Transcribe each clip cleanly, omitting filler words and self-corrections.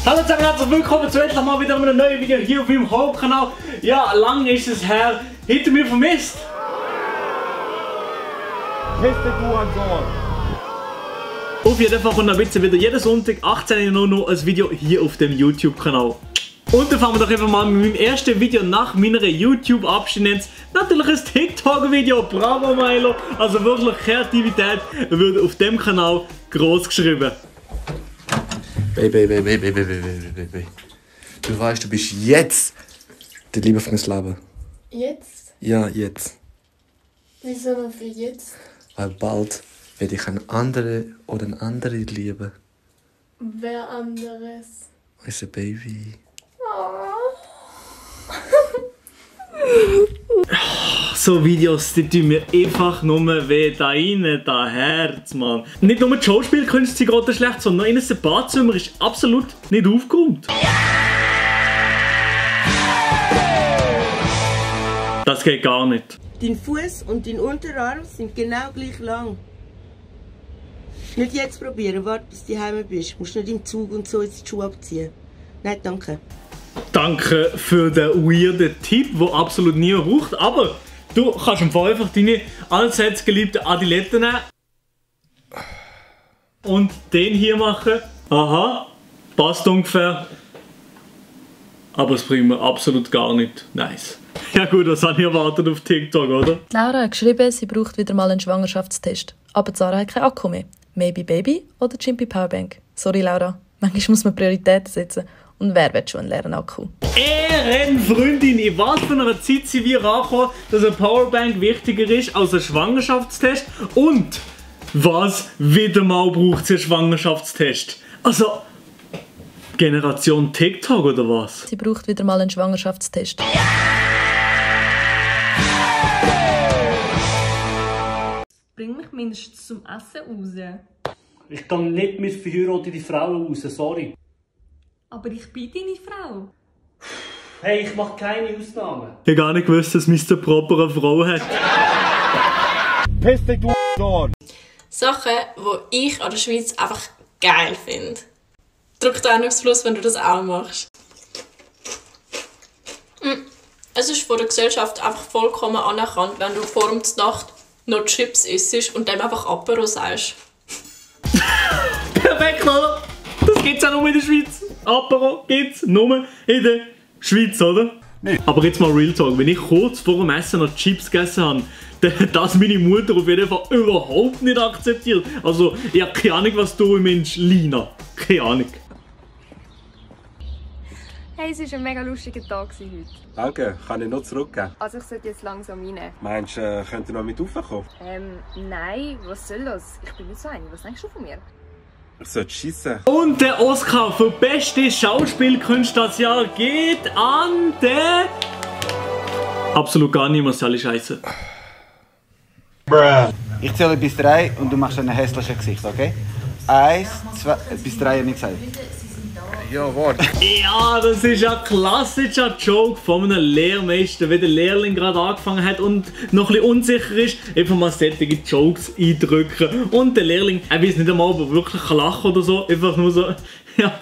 Hallo zusammen, herzlich willkommen zu endlich mal wieder einem neuen Video hier auf meinem Hauptkanal. Ja, lang ist es her, hinter mir vermisst. Auf jeden Fall kommt ein wieder jeden Sonntag 18 Uhr ein Video hier auf dem YouTube-Kanal. Und dann fangen wir doch einfach mal mit meinem ersten Video nach meiner YouTube-Abstinenz. Natürlich ein TikTok-Video, bravo Milo. Also wirklich Kreativität wird auf dem Kanal groß geschrieben. Baby. Du weißt, du bist jetzt der Liebe von meinem Leben. Jetzt? Ja, jetzt. Wieso noch für jetzt? Weil bald werde ich einen anderen oder eine andere lieben. Wer anderes? Unser Baby. So Videos, die tun mir einfach nur weh, da rein, da Herz, Mann. Nicht nur die Schauspielkünste sind gerade schlecht, sondern in einem Badzimmer ist absolut nicht aufgeräumt. Das geht gar nicht. Dein Fuß und dein Unterarm sind genau gleich lang. Nicht jetzt probieren, warte bis du heim bist. Du musst nicht im Zug und so jetzt die Schuhe abziehen. Nein, danke. Danke für den weirden Tipp, den absolut niemand braucht, aber du kannst einfach deine allseits geliebten Adiletten nehmen und den hier machen. Aha, passt ungefähr. Aber es bringt mir absolut gar nicht. Nice. Ja gut, was habe ich erwartet auf TikTok, oder? Laura hat geschrieben, sie braucht wieder mal einen Schwangerschaftstest. Aber Sarah hat keinen Akku mehr. Maybe Baby oder Chimpy Powerbank. Sorry Laura, manchmal muss man Prioritäten setzen. Und wer will schon einen leeren Akku? Ehrenfreundin, in was für einer Zeit sind wir angekommen, dass eine Powerbank wichtiger ist als ein Schwangerschaftstest? Und was wieder mal braucht sie einen Schwangerschaftstest? Also, Generation TikTok oder was? Sie braucht wieder mal einen Schwangerschaftstest. Bring mich mindestens zum Essen raus. Ich kann nicht mit verheirateten Frauen raus, sorry. Aber ich bin deine Frau. Hey, ich mache keine Ausnahmen. Ich habe gar nicht gewusst, dass Mr. Proper eine Frau hat. Piss dich, du Dorn! Sachen, die ich an der Schweiz einfach geil finde. Drück da aufs Plus, wenn du das auch machst. Es ist von der Gesellschaft einfach vollkommen anerkannt, wenn du vor der Nacht noch Chips isst und dem einfach Apero sagst. Perfekt, oder? Das gibt's auch nur in der Schweiz. Apero gibt's nur in der Schweiz, oder? Nee. Aber jetzt mal Real Talk. Wenn ich kurz vor dem Essen noch Chips gegessen habe, dann hat das meine Mutter auf jeden Fall überhaupt nicht akzeptiert. Also, ich habe keine Ahnung, was du meinst, Lina. Keine Ahnung. Hey, es war ein mega lustiger Tag heute. Danke, kann ich noch zurückgeben? Also ich sollte jetzt langsam rein. Meinst du, könnt ihr noch mit raufkommen? Nein, was soll das? Ich bin nicht so eine. Was denkst du von mir? Ich sollte schiessen. Und der Oscar für beste Schauspielkunst das Jahr geht an den... Absolut gar niemand, alle Scheiße. Ich zähle bis 3 und du machst ein hässliches Gesicht, okay? 1, 2, bis 3 habe ich gesagt. Ja, warte. Ja, das ist ein klassischer Joke von einem Lehrmeister, wenn der Lehrling gerade angefangen hat und noch ein bisschen unsicher ist, einfach mal solche Jokes eindrücken. Und der Lehrling, er weiß nicht einmal, ob er wirklich lachen oder so, einfach nur so, ja.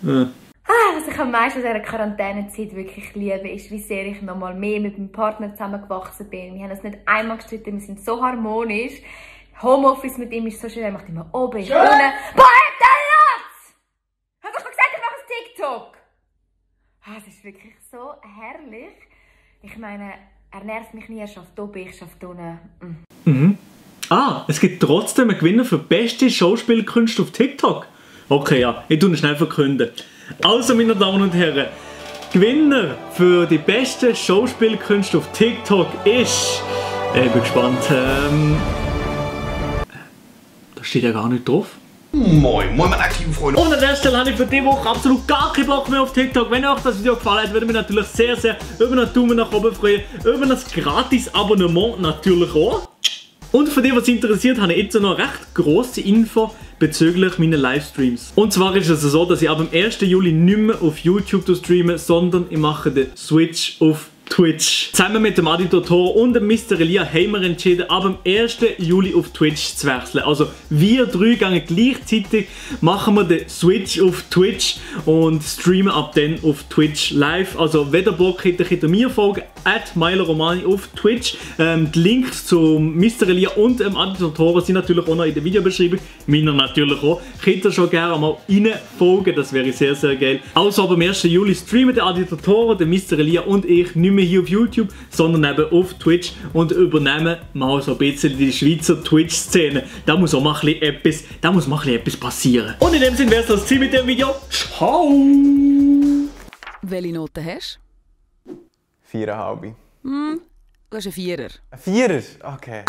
Was ich am meisten in dieser Quarantänezeit wirklich liebe, ist, wie sehr ich noch mal mehr mit meinem Partner zusammengewachsen bin. Wir haben uns nicht einmal gestritten, wir sind so harmonisch. Homeoffice mit ihm ist so schön, er macht immer oben, ich unten. Hast du doch gesagt, ich mache ein TikTok? Es ist wirklich so herrlich. Ich meine, er nervt mich nie, er schafft oben, ich schaffe unten. Es gibt trotzdem einen Gewinner für beste Schauspielkunst auf TikTok. Okay, ja, ich tue ihn schnell verkünden. Also, meine Damen und Herren, Gewinner für die beste Schauspielkunst auf TikTok ist... Ich bin gespannt. Da steht ja gar nicht drauf. Moin, meine aktiven Freunde. Und an der Stelle habe ich für diese Woche absolut gar keinen Bock mehr auf TikTok. Wenn euch das Video gefallen hat, würde mich natürlich sehr über einen Daumen nach oben freuen. Über ein gratis Abonnement natürlich auch. Und für die, was interessiert, habe ich jetzt noch eine recht grosse Info bezüglich meiner Livestreams. Und zwar ist es so, dass ich ab dem 1. Juli nicht mehr auf YouTube streame, sondern ich mache den Switch auf Twitch. Zusammen mit dem Adi Totoro und dem Mr. Elia haben wir entschieden, ab dem 1. Juli auf Twitch zu wechseln. Also wir 3 gehen gleichzeitig, machen wir den Switch auf Twitch und streamen ab dann auf Twitch live. Also wenn ihr Bock habt, könnt ihr mir folgen, @MiloRomani auf Twitch. Die Links zum Mr. Elia und dem Adi Totoro sind natürlich auch noch in der Videobeschreibung. Meiner natürlich auch. Könnt ihr schon gerne mal rein folgen, das wäre sehr, sehr geil. Also ab dem 1. Juli streamen der Adi Totoro, der Mr. Elia und ich nicht mehr hier auf YouTube, sondern eben auf Twitch und übernehmen mal so ein bisschen die Schweizer Twitch-Szene. Da muss auch mal ein bisschen etwas passieren. Und in dem Sinne wäre es das Ziel mit dem Video. Ciao! Welche Note hast du? 4,5. Du hast einen 4er. Ein 4er? Okay.